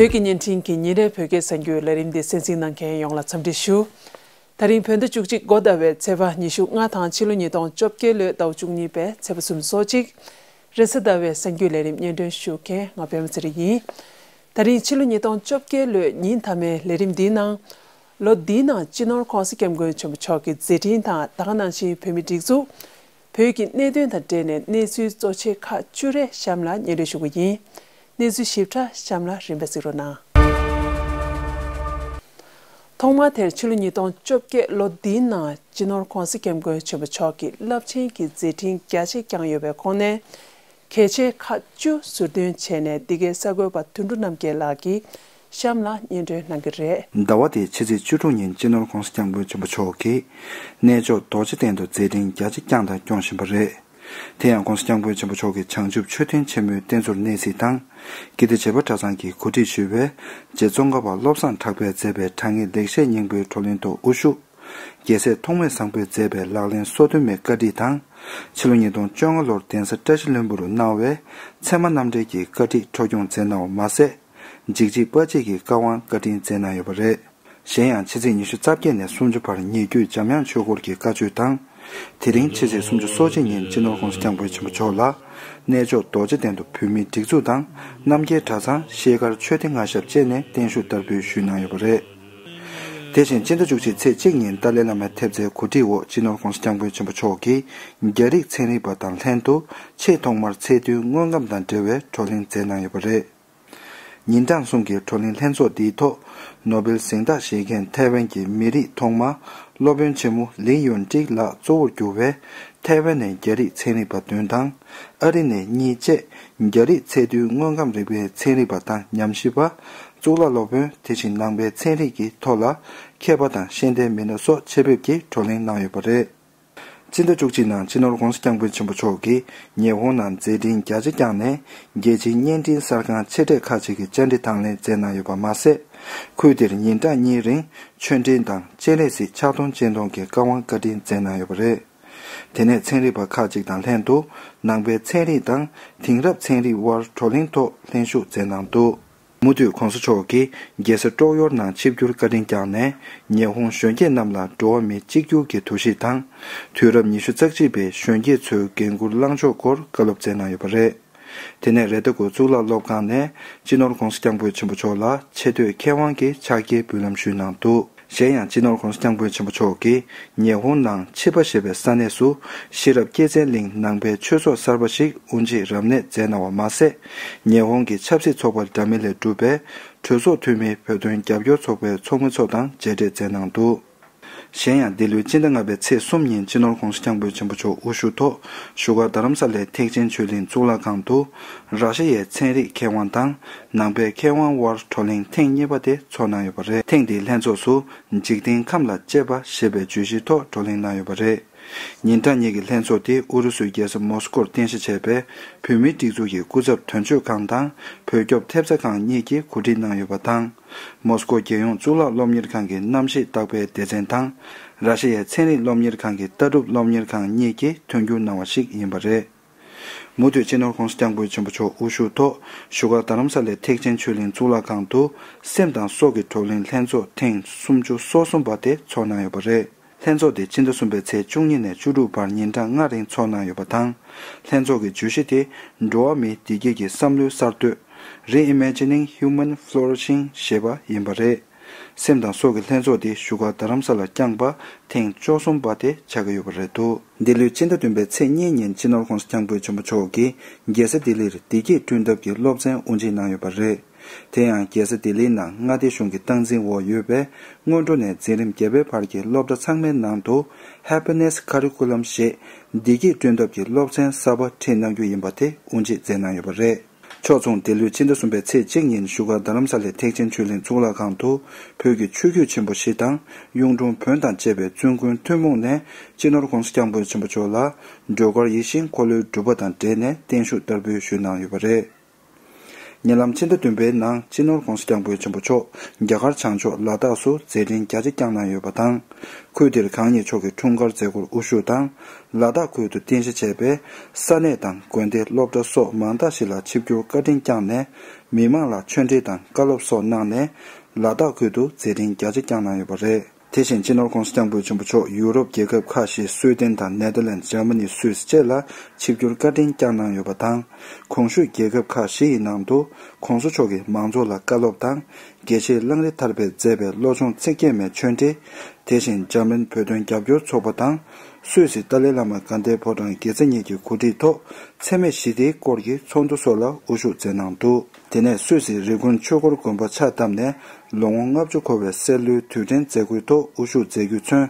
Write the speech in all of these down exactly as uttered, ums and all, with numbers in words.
བོད་ཀྱི་བརྙན་འཕྲིན་གྱི་ཉིན་རེའི་བོད་སྐད་གསར་འགྱུར་ལས་རིམ་འདི་གསན་གཟིགས་གནང་མཁན་ཡོངས་ལ་འཚམས་འདྲི་ཞུ། ད་རིང་བོད་ཟླ་བཅུ་གཅིག་འགོ་ཟླ་བའི་ཚེས་པ་ཉི་ཤུ་ལྔ་དང་ཕྱི་ལོ་ཉིས་སྟོང་བཅོ་བརྒྱད་ལོའི་ཟླ་བ་བཅུ་གཉིས་པའི་ཚེས་པ་སུམ་ཅུ་སོ་གཅིག་རེས་གཟའ་ཟླ་བའི་གསར་འགྱུར་ལས་རིམ་སྙན་སྒྲོན་ཞུ་མཁན་ང་པད་མ་ཚེ་རིང་ཡིན། ད་རིང་ཕྱི་ལོ་ཉིས་སྟོང་བཅོ་བརྒྱད་ལོའི་ཉིན་མཐའ་མའི་ལས་རིམ་འདིའི་ནང་། ལོ་འདིའི་ནང་སྤྱི་ནོར་༸གོང་ས་༸སྐྱབས་མགོན་ཆེན་པོ་མཆོག་གི་མཛད་འཕྲིན་དང་ད་ག་ནང་བཞིན་བོད་མིའི་སྒྲིག་འཛུགས། བོད་ཀྱི་གནད་དོན་དང་འབྲེལ་ནས་གནས་ཚུལ་གཙོ་ཆེ་ཁག་བཅུ་རེ་གཤམ་ལ་སྙན་སྒྲོན་ཞུ་གི་ཡིན། གནས་ཚུལ་ཞིབ་ཕྲ་གཤམ་ལ་རིམ་པས་གཟིགས་རོགས་གནང་། ཐོག་མར་དེར་ཕྱི་ལོ་ཉིས་སྟོང་བཅོ་བརྒྱད་ལོ་འདིའི་ནང་སྤྱི་ནོར་༸གོང་ས་༸སྐྱབས་མགོན་ཆེན་པོ་མཆོག་གིས་རླབས་ཆེན་གྱི་མཛད་འཕྲིན་རྒྱ་ཆེ་བསྐྱངས་ཡོད་པའི་ཁོངས་ནས། གལ་ཆེ་ཁག་བཅུ་ཟུར་འདོན་བྱས་ནས་འདི་གའི་གསར་འགོད་པ་དོན་གྲུབ་རྣམ་རྒྱལ་ལགས་ཀྱིས་གཤམ་ལ་སྙན་སྒྲོན་གནང་གི་རེད། ཟླ་བ་འདིའི་ཕྱི་ཚེས་བཅུ་དྲུག་ཉིན་སྤྱི་ནོར་༸གོང་ས་༸སྐྱབས་མགོན་ཆེན་པོ་མཆོག་གིས་གནས་མཆོག་རྡོ་རྗེ་གདན་དུ་མཛད་འཕྲིན་རྒྱ་ཆེ་བསྐྱངས་དང་སྐྱོང་བཞིན་པ་རེད། དེ་ཡང་༸གོང་ས་༸སྐྱབས་མགོན་ཆེན་པོ་མཆོག་གིས་བྱང་ཆུབ་མཆོད་རྟེན་ཆེན་མོའི་རྟེན་གཙོར་གནས་གཟིགས་དང་། ཀིརྟི་བྱེས་པ་གྲྭ་ཚང་གིས་གོ་སྒྲིག་ཞུས་པའི་རྗེ་ཙོང་ཁ་པ་བློ་བཟང་གྲགས་པས་མཛད་པའི་དྲང་ངེས་ལེགས་བཤད་སྙིང་པོའི་བགྲོ་གླེང་ཐོག་དབུ་བཞུགས། རྒྱལ་སྲས་ཐོགས་མེད་བཟང་པོས་མཛད་པའི་ལག་ལེན་སོ་བདུན་མའི་བཀའ་ཁྲིད་དང་། ཕྱི་ལོ་ཉིས་སྟོང་བཅོ་ལྔ་ལོར་གདན་ས་བཀྲ་ཤིས་ལྷུན་པོ་རུ་གནང་བའི་ཚད་མ་རྣམ་འགྲེལ་གྱི་བཀའ་ཁྲིད་འཕྲོ་སྐྱོང་མཛད་གནང་བ་མ་ཟད། འཇིགས་བྱེད་དཔའ་བྱེད་ཀྱི་བཀའ་དབང་བཀའ་དྲིན་མཛད་གནང་ཡོད་པ་རེད། གཞན་ཡང་ཕྱི་ཚེས་ཉི་ཤུ་རྩ་བརྒྱད་ནས་སུམ་ཅུ་བར་ཉེ་བརྒྱུད་འཇམ་དབྱངས་ཆོས་འཁོར་གྱི་བཀའ་ཆོས་དང་། དེ་རིང་ཕྱི་ཚེས་སུམ་ཅུ་སོ་གཅིག་ཉིན་སྤྱི་ནོར་༸གོང་ས་༸སྐྱབས་མགོན་ཆེན་པོ་མཆོག་ལ། གནས་མཆོག་རྡོ་རྗེ་གདན་དུ་བོད་མིའི་སྒྲིག་འཛུགས་དང་རྣམ་རྒྱལ་གྲྭ་ཚང་ཤེལ་དཀར་མཆོད་རྟེན་སྔ་ཞབས་བཅས་ནས་བརྟན་བཞུགས་བསྟར་འབུལ་ཞུས་གནང་ཡོད་པ་རེད། དེ་བཞིན་སྤྱི་ཟླ་བཅུ་གཅིག་ཚེས་གཅིག་ཉིན་ཏཱ་ལའི་བླ་མའི་ཐེབས་རྩའི་གོ་སྒྲིག་འོག་སྤྱི་ནོར་༸གོང་ས་༸སྐྱབས་མགོན་ཆེན་པོ་མཆོག་གིས་རྒྱ་རིགས་ཚན་རིག་པ་དང་ལྷན་དུ་ཆེས་ཐོག་མར་ཚད་རྡུལ་དངོས་ཁམས་དང་འབྲེལ་བའི་བགྲོ་གླེང་མཛད་གནང་ཡོད་པ་རེད། ཉིན་གྲངས་གསུམ་གྱི་བགྲོ་གླེང་ལྷན་ཚོགས་འདིའི་ཐོག་ནོ་བེལ་གཟེངས་རྟགས་བཞེས་མཁན་ཐའེ་ཝན་གྱི་མི་རིགས་ཐོག་མ་སློབ་དཔོན་ཆེན་མོ་ལི་ཡོན་ཀྲིག་ལགས་གཙོ་བོར་གྱུར་བའི་ཐའེ་ཝན་ནས་རྒྱ་རིགས་ཚན་རིག་པ་བདུན་དང་། ཨ་རི་ནས་གཉིས་བཅས་རྒྱ་རིགས་ཚད་རྡུལ་དངོས་ཁམས་རིག་པའི་ཚན་རིག་པ་དང་ཉམས་ཞིབ་པ། གཙུག་ལག་སློབ་དཔོན་དེ་བཞིན་ནང་པའི་ཚན་རིག་གི་ཐོག་ལ་མཁས་པ་དང་ཤེས་ལྡན་མི་སྣ་སོགས་ཆེད་ཕེབས་ཀྱིས་བགྲོ་གླེང་གནང་ཡོད་པ་རེད། སྤྱི་ཟླ་བཅུ་གཅིག་ནང་སྤྱི་ནོར་༸གོང་ས་༸སྐྱབས་མགོན་ཆེན་པོ་མཆོག་གིས་ཉི་ཧོང་ནང་མཛད་འཕྲིན་རྒྱ་ཆེ་བསྐྱངས་ནས་རྒྱལ་སྤྱིའི་བརྙན་འཕྲིན་གསར་ཁང་ཆེ་གྲས་ཁག་ཅིག་གི་བཅར་འདྲི་དང་ལེན་མཛད་གནང་ཡོད་པ་མ་ཟད། ཁུལ་དེར་ཉིན་གྲངས་གཉིས་རིང་ཆོས་འབྲེལ་དང་སྤྱན་རས་གཟིགས་ཕྱག་སྟོང་སྤྱན་སྟོང་གི་བཀའ་དབང་བཀའ་དྲིན་མཛད་གནང་ཡོད་པ་རེད། དེ་ནས་ཚན་རིག་པ་ཁག་ཅིག་དང་ལྷན་དུ་ནང་པའི་ཚན་རིག་དང་དེང་རབས་ཚན་རིག་དབར་བགྲོ་གླེང་ཐོག་ལྷན་ཞུགས་མཛད་གནང་འདུག་མུ་མཐུད་༸གོང་ས་མཆོག་གིས་རྒྱལ་ས་ཀྲོག་ཡོར་ནང་ཆིབས་བསྒྱུར་བཀའ་དྲིན་བསྐྱངས་ནས་ཉི་ཧོང་གཞོན་སྐྱེས་རྣམས་ལ་འགྲོ་བ་མིའི་གཅིག་གྱུར་གྱི་འདུ་ཤེས་དང་། དུས་རབས་ཉི་ཤུ་རྩ་གཅིག་པའི་གཞོན་སྐྱེས་ཚོའི་འགན་འཁུར་བླང་ཕྱོགས་སྐོར་བཀའ་སློབ་སྩལ་གནང་ཡོད་པ་རེད། དེ་ནས་རེ་ཏ་གུ་གཙུག་ལག་སློབ་ཁང་ནས་སྤྱི་ནོར་༸གོང་ས་༸སྐྱབས་མགོན་ཆེན་པོ་མཆོག་ལ་ཆེ་བསྟོད་མཁས་དབང་གི་ཕྱག་འཁྱེར་འབུལ་ལམ་ཞུས་གནང་འདུག་གཞན་ཡང་སྤྱི་ནོར་༸གོང་ས་༸སྐྱབས་མགོན་ཆེན་པོ་མཆོག་གིས་ཉི་ཧོང་ནང་ཆིབ་པ་ཞེས་པའི་ས་གནས་སུ་ཤེས་རབ་སྐྱེད་ཚལ་གླིང་ནང་པའི་ཆོས་ཚོགས་གསར་པ་ཞིག་དབུ་འབྱེད་རབ་གནས་མཛད་གནང་བ་མ་ཟད། ཉི་ཧོང་གི་ཆབ་སྲིད་ཚོགས་པ་འདྲ་མིན་ལས་གྲུབ་པའི་གྲོས་ཚོགས་འཐུས་མིའི་བོད་དོན་རྒྱབ་སྐྱོར་ཚོགས་པའི་ཚོགས་མི་ཚོ་དང་མཇལ་འཕྲད་མཛད་གནང་འདུག་གཞན་ཡང་འདི་ལོའི་སྤྱི་ཟླ་ལྔ་པའི་ཚེས་གསུམ་ཉིན་སྤྱི་ནོར་༸གོང་ས་༸སྐྱབས་མགོན་ཆེན་པོ་མཆོག་དབུ་བཞུགས་ཐོག་བཞུགས་སྒར་རྡ་རམ་ས་ལའི་ཐེག་ཆེན་ཆོས་གླིང་གཙུག་ལག་ཁང་དུ་ར་ཤི་ཡའི་ཚན་རིག་མཁས་དབང་དང་ནང་པའི་མཁས་དབང་དབར་བགྲོ་གླེང་ཐེངས་གཉིས་པ་དེ་ཚོགས་གནང་ཡོད་པ་རེད། ཐེངས་འདིའི་ལྷན་ཚོགས་སུ་འཇིག་རྟེན་ཁམས་ལ་དཔྱད་པ་ཞེས་པའི་བརྗོད་གཞིའི་ཐོག་བགྲོ་གླེང་གནང་ཡོད་པ་རེད། ཉིན་གྲངས་གཉིས་ཀྱི་ལྷན་ཚོགས་དེ་ཨུ་རུ་སུའི་རྒྱལ་ས་མོ་སི་ཀོར་རྟེན་གཞི་བྱས་པའི་བོད་མིའི་སྒྲིག་འཛུགས་ཀྱི་སྐུ་ཚབ་དོན་གཅོད་ཁང་དང་བོད་སྐྱོབ་ཐེབས་རྩ་ཁང་གཉིས་ཀྱིས་གོ་སྒྲིག་གནང་ཡོད་པ་དང་། མོ་སི་ཀོ་རྒྱལ་ཡོངས་གཙུག་ལག་སློབ་གཉེར་ཁང་གི་གནམ་གཤིས་བརྟག་པའི་སྡེ་ཚན་དང་། ར་ཤི་ཡའི་ཚན་རིག་སློབ་གཉེར་ཁང་གི་ལྟ་གྲུབ་སློབ་གཉེར་ཁང་གཉིས་ཀྱིས་མཐུན་འགྱུར་གནང་བ་ཞིག་ཡིན་པ་རེད། མུ་མཐུད་སྤྱི་ནོར་༸གོང་ས་༸སྐྱབས་མགོན་ཆེན་པོ་མཆོག་དབུ་བཞུགས་ཐོག་བཞུགས་སྒར་རྡ་རམ་ས་ལའི་ཐེག་ཆེན་ཆོས་གླིང་གཙུག་ལག་ཁང་དུ་སེམས་དང་སྲོག་གི་བགྲོ་གླེང་ལྷན་ཚོགས་ཐེངས་སུམ་ཅུ་སོ་གསུམ་པ་དེ་ཚོགས་གནང་ཡོད་པ་རེད། ལྷན་ཚོགས་དེ་སྤྱི་ཟླ་གསུམ་པའི་ཚེས་བཅུ་གཉིས་ནས་བཅུ་དྲུག་བར་ཉིན་གྲངས་ལྔ་རིང་ཚོགས་གནང་ཡོད་པ་དང་། ལྷན་ཚོགས་ཀྱི་བརྗོད་གཞི་དེ་འགྲོ་བ་མིའི་བདེ་སྐྱིད་ཀྱི་བསམ་བློའི་གསར་གཏོད། Reimagining Human Flourishing ཞེས་པ་ཡིན་པ་རེད། སེམས་དང་སྲོག་གི་ལྷན་ཚོགས་དེ་བཞུགས་སྒར་རྡ་རམ་ས་ལར་བསྐྱངས་པ་ཐེངས་བཅུ་གསུམ་པ་དེ་ཆགས་ཀྱི་ཡོད་པ་རེད་འདུག་འདི་ལོའི་སྤྱི་ཟླ་བདུན་པའི་ཚེས་གཉིས་ཉིན་སྤྱི་ནོར་༸གོང་ས་༸སྐྱབས་མགོན་ཆེན་པོ་མཆོག་གིས་རྒྱལ་ས་ལྡི་ལིར་བདེ་སྐྱིད་བསྐྲུན་ཐབས་ཀྱི་སློབ་ཚན་དབུ་འབྱེད་གནང་ཡོད་པ་རེད། དེ་ཡང་རྒྱལ་ས་ལྡི་ལིའི་ནང་མངའ་སྡེ་གཞུང་གི་སྟངས་འཛིན་འོག་ཡོད་པའི་སྔོན་འགྲོ་ནས་འཛིན་རིམ་བརྒྱད་པའི་བར་གྱི་སློབ་གྲྭ་ཚང་མའི་ནང་དུ་Happiness Curriculum ཞེས་བདེ་སྐྱིད་བསྐྲུན་ཐབས་ཀྱི་སློབ་ཚན་གསར་པ་ཁྲིད་གནང་རྒྱུ་ཡིན་པ་དེ་དབུ་འབྱེད་མཛད་གནང་ཡོད་པ་རེད། ཕྱོགས་མཚུངས་འདི་ལོའི་ཕྱི་ཟླ་གསུམ་པའི་ཚེས་གཅིག་ཉིན་བཞུགས་སྒར་རྡ་རམ་ས་ལའི་ཐེག་ཆེན་ཆོས་གླིང་གཙུག་ལག་ཁང་དུ་བོད་ཀྱི་ཆོས་བརྒྱུད་ཆེན་པོ་བཞི་དང་གཡུང་དྲུང་བོན་དང་བཅས་པའི་བཙུན་དགོན་ཐུན་མོང་ནས་སྤྱི་ནོར་༸གོང་ས་༸སྐྱབས་མགོན་ཆེན་པོ་མཆོག་ལ་སྒྲོལ་དཀར་ཡིད་བཞིན་འཁོར་ལོའི་སྒྲུབ་པ་དང་འབྲེལ་ནས་བརྟན་བཞུགས་བསྟར་འབུལ་ཞུས་གནང་ཡོད་པ་རེད། ཉེ་ལམ་ཕྱི་ཟླ་བདུན་པའི་ནང་སྤྱི་ནོར་༧གོང་ས་༧སྐྱབས་མགོན་ཆེན་པོ་མཆོག་རྒྱ་གར་བྱང་ཕྱོགས་ལ་དྭགས་སུ་མཛད་འཕྲིན་རྒྱ་ཆེ་བསྐྱངས་གནང་ཡོད་པ་དང་། ཁུལ་དེར་གང་ཉིད་མཆོག་གི་འཁྲུངས་སྐར་མཛད་སྒོར་དབུ་བཞུགས་དང་། ལ་དྭགས་ཁུལ་དུ་རྟེན་གཞི་བྱས་པའི་ས་གནས་དང་དགོན་སྡེ། སློབ་གྲྭ་སོགས་མང་དག་ཞིག་ལ་ཆིབས་བསྒྱུར་བཀའ་དྲིན་བསྐྱངས་ནས། མི་མང་ལ་ཆོས་འབྲེལ་དང་བཀའ་སློབ་སོགས་གནང་ནས། ལ་དྭགས་ཁུལ་དུ་མཛད་འཕྲིན་རྒྱ་ཆེ་བསྐྱངས་གནང་ཡོད་པ་རེད། དེ་བཞིན་སྤྱི་ནོར་༧གོང་ས་༧སྐྱབས་མགོན་ཆེན་པོ་མཆོག་ཡུ་རོབ་རྒྱལ་ཁབ་ཁག་བཞི། སུའེ་ཏེན་དང་ནེ་དར་ལེནྜ། འཇར་མ་ནི། སུད་སི་བཅས་ལ་ཆིབས་བསྒྱུར་བཀའ་དྲིན་བསྐྱངས་གནང་ཡོད་པ་དང་། གོང་ཞུས་རྒྱལ་ཁབ་ཁག་བཞི་ཡི་ནང་དུ། ༸གོང་ས་མཆོག་གིས་མང་ཚོགས་ལ་བཀའ་སློབ་དང་། དགེ་བཤེས་གླང་རི་ཐར་པས་མཛད་པའི་བློ་སྦྱོང་ཚིག་བརྒྱད་མའི་ཆོས་འབྲེལ། དེ་བཞིན་འཇར་མན་བོད་དོན་རྒྱབ་སྐྱོར་ཚོགས་པ་དང་། སུད་སི་ཏཱ་ལའི་བླ་མ་དགའ་ལྡན་ཕོ་བྲང་དགེ་རྩ་གཉིས་ཀྱི་གོ་སྒྲིག་ཐོག་འཚེ་མེད་ཞི་བདེའི་སྐོར་གྱི་ཚོགས་འདུ་སོགས་ལ་དབུ་བཞུགས་མཛད་གནང་འདུག་དེ་ནས་སུད་སི་རི་ཀུན་ཆོས་འཁོར་དགོན་པ་ཕྱག་བཏབ་ནས་ལོ་ངོ་ལྔ་བཅུ་འཁོར་བའི་སྲས་ལོའི་དུས་དྲན་མཛད་སྒོའི་ཐོག་དབུ་བཞུགས་མཛད་རྒྱུས་མཚོན།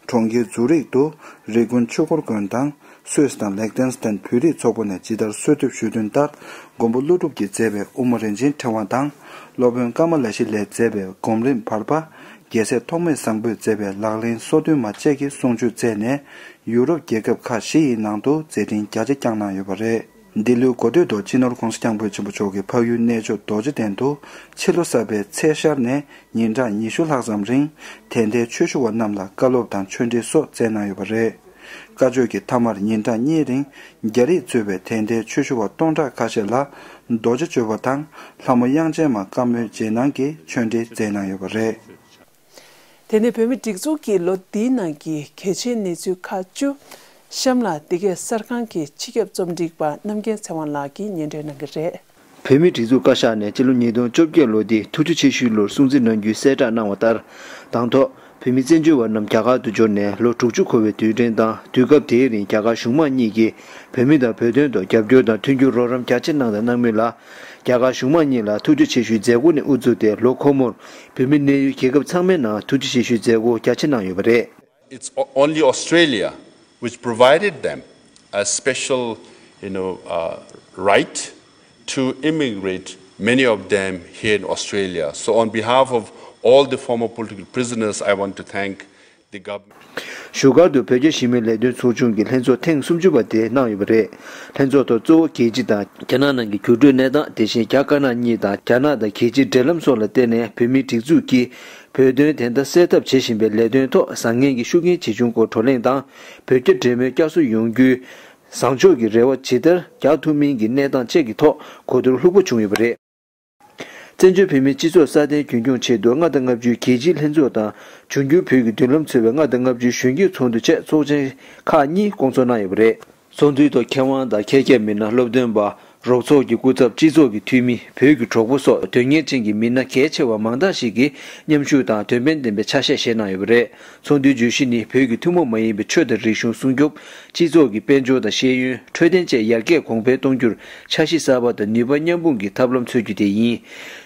གྲོང་ཁྱེར་ཛུ་རིག་ཏུ་རི་ཀུན་ཆོས་འཁོར་དགོན་དང་། སུད་སི་དང་ལེག་ཏེན་སི་ཏན་བོད་རིགས་ཚོགས་པ་ནས་ཇི་ལྟར་གསོལ་འདེབས་ཞུས་དོན་ལྟར། མགོན་པོ་ཀླུ་སྒྲུབ་ཀྱིས་མཛད་པའི་དབུ་མ་རིན་ཆེན་ཕྲེང་བ་དང་། སློབ་དཔོན་ཀ་མ་ལ་ཤཱི་ལས་མཛད་པའི་སྒོམ་རིམ་བར་པ། རྒྱལ་སྲས་ཐོགས་མེད་བཟང་པོས་མཛད་པའི་ལག་ལེན་སོ་བདུན་མ་བཅས་ཀྱི་གསུང་ཆོས་སྩལ་ནས། ཡུ་རོབ་རྒྱལ་ཁབ་ཁག་བཞི་ཡི་ནང་དུ་མཛད་འཕྲིན་རྒྱ་ཆེ་བསྐྱངས་གནང་ཡོད་པ་རེད། འདི་ལོའི་འགོ་སྟོད་དུ་སྤྱི་ནོར་༸གོང་ས་༸སྐྱབས་མགོན་ཆེན་པོ་མཆོག་གིས་འཕགས་ཡུལ་གནས་མཆོག་རྡོ་རྗེ་གདན་དུ་ཕྱི་ལོ་གསར་པའི་ཚེས་ཤར་ནས་ཉིན་གྲངས་ཉི་ཤུ་ལྷག་ཙམ་རིང་དད་ལྡན་ཆོས་ཞུ་བ་རྣམས་ལ་བཀའ་སློབ་དང་ཆོས་འབྲེལ་སོགས་སྩལ་གནང་ཡོད་པ་རེད། བཀའ་ཆོས་ཀྱི་མཐའ་མར་ཉིན་གྲངས་གཉིས་རིང་རྒྱ་རིགས་གཙོས་པའི་དད་ལྡན་ཆོས་ཞུ་བ་སྟོང་ཕྲག་ཁ་ཤས་ལ་རྡོ་རྗེ་གཅོད་པ་དང་ལྷ་མོ་དབྱངས་ཅན་མ་བཀའ་མོལ་རྗེས་གནང་གི་ཆོས་འབྲེལ་སྩལ་གནང་ཡོད་པ་རེད། དེ་ནས་བོད་མིའི་སྒྲིག་འཛུགས་ཀྱི་ལོ་འདིའི་ནང་གི་གལ་ཆེའི་གནས་ཚུལ་ཁག་བཅུ་གཤམ་ལ་འདི་གའི་གསར་ཁང་གི་སྤྱི་ཁྱབ་རྩོམ་སྒྲིག་པ་རྣམ་རྒྱལ་ཚེ་དབང་ལགས་ཀྱིས་སྙན་སྒྲོན་གནང་གི་རེད། བོད་མིའི་སྒྲིག་འཛུགས་བཀའ་ཤག་ནས་སྤྱི་ལོ་ཉིས་སྟོང་བཅོ་བརྒྱད་ལོ་འདི་ཐུགས་རྗེ་ཆེ་ཞུའི་ལོར་སྲུང་བརྩི་གནང་རྒྱུའི་གསལ་བསྒྲགས་གནང་བ་ལྟར། དང་ཐོག་བོད་མི་བཙན་བྱོལ་བ་རྣམས་རྒྱ་གར་དུ་འབྱོར་ནས་ལོ་དྲུག་ཅུ་འཁོར་བའི་དུས་དྲན་དང་། དུས་སྐབས་དེའི་རིང་རྒྱ་གར་གཞུང་མང་གཉིས་ཀྱིས་བོད་མི་དང་བོད་དོན་ཐོག་རྒྱབ་སྐྱོར་དང་མཐུན་འགྱུར་རོགས་རམ་རྒྱ་ཆེ་གནང་དང་གནང་མུས་ལ། རྒྱ་གར་གཞུང་མང་གཉིས་ལ་ཐུགས་རྗེ་ཆེ་ཞུའི་མཛད་སྒོ་ནས་དབུ་བཙུགས་ཏེ། ལོ་འཁོར་མོར་བོད་མི་གནས་ཡུལ་རྒྱལ་ཁབ་ཚང་མའི་ནང་ཐུགས་རྗེ་ཆེ་ཞུའི་མཛད་སྒོ་རྒྱ་ཆེ་གནང་ཡོད་པ་རེད། It's o- only Australia which provided them a special, you know, uh, right to immigrate, many of them here in Australia. So, on behalf of all the former political prisoners, I want to thank the government. བཞུགས་སྒར་དུ་བོད་རྒྱ་ཞི་མོལ་ལས་དོན་ཚོགས་ཆུང་གི་ལྷན་ཚོགས་ཐེངས་སུམ་ཅུ་པ་དེ་གནང་ཡོད་པ་རེད། ལྷན་ཚོགས་ཐོག་གཙོ་བོ་རྒྱལ་སྤྱི་དང་རྒྱ་ནག་ནང་གི་འགྱུར་འགྲོས་གནས་སྟངས། དེ་བཞིན་རྒྱ་དཀར་ནག་གཉིས་དང་རྒྱ་ནག་དང་རྒྱལ་སྤྱིའི་འབྲེལ་ལམ་སོགས་ལ་བརྟེན་ནས་བོད་མིའི་སྒྲིག་འཛུགས་ཀྱིས་བོད་དོན་བདེན་མཐའ་གསལ་ཐབས་བྱེད་བཞིན་པའི་ལས་དོན་ཐོག་བཟང་ངན་གྱི་ཤུགས་རྐྱེན་ཇི་བྱུང་སྐོར་བགྲོ་གླེང་དང་། བོད་རྒྱ་འབྲེལ་མོལ་བསྐྱར་གསོ་ཡོང་རྒྱུའི་བཟང་ཕྱོགས་ཀྱི་རེ་བ་ཇི་ལྟར་རྒྱག་ཐུབ་མིན་གྱི་གནས་སྟངས་བཅས་ཀྱི་ཐོག་གོ་བསྡུར་ལྷུག་པོ་བྱུང་ཡོད་པ་རེད། བཙན་བྱོལ་བོད་མིའི་སྤྱི་ཚོགས་སྲ་བརྟན་རྒྱུན་འཁྱོངས་ཆེད་དུ་ལྔ་དང་ལྔ་བཅུའི་རྒྱལ་སྤྱིའི་ལྷན་ཚོགས་དང་། འབྱུང་འགྱུར་བོད་ཀྱི་མདུན་ལམ་འཚོལ་བའི་ལྔ་དང་ལྔ་བཅུའི་གཞོན་སྐྱེས་ཚོགས་འདུ་བཅས་ཚོགས་ཆེན་ཁག་གཉིས་སྐོང་ཚོགས་གནང་ཡོད་པ་རེད། ཚོགས་འདུའི་ཐོག་མཁས་དབང་དང་མཁས་བརྒྱ་མི་སྣ། སློབ་སྟོན་པ། རོགས་ཚོགས་ཀྱི་སྐུ་ཚབ། སྤྱི་ཚོགས་ཀྱི་འཐུས་མི། བོད་ཀྱི་གྲོགས་པོ་སོགས་དོན་གཉེར་ཅན་གྱི་མི་སྣ་གལ་ཆེ་བ་མང་དག་ཞིག་གིས་མཉམ་ཞུགས་དང་། དོན་ཕན་ལྡན་པའི་ཆ་ཤས་བཞེས་གནང་ཡོད་པ་རེད། ཚོགས་འདུའི་བརྗོད་གཞི་ནི། བོད་ཀྱི་ཐུན་མོང་མ་ཡིན་པའི་ཆོས་དང་རིག་གཞུང་སྲུང་སྐྱོབ། སྤྱི་ཚོགས་ཀྱི་དཔལ་འབྱོར་དང་ཤེས་ཡོན། འཕྲོད་བསྟེན་བཅས་ཡར་རྒྱས་གོང་འཕེལ་གཏོང་རྒྱུར་འཆར་གཞི་གསར་པ་དང་ནུས་པ་མཉམ་སྤུངས་ཀྱི་ཐབས་ལམ་འཚོལ་རྒྱུ་དེ་ཡིན།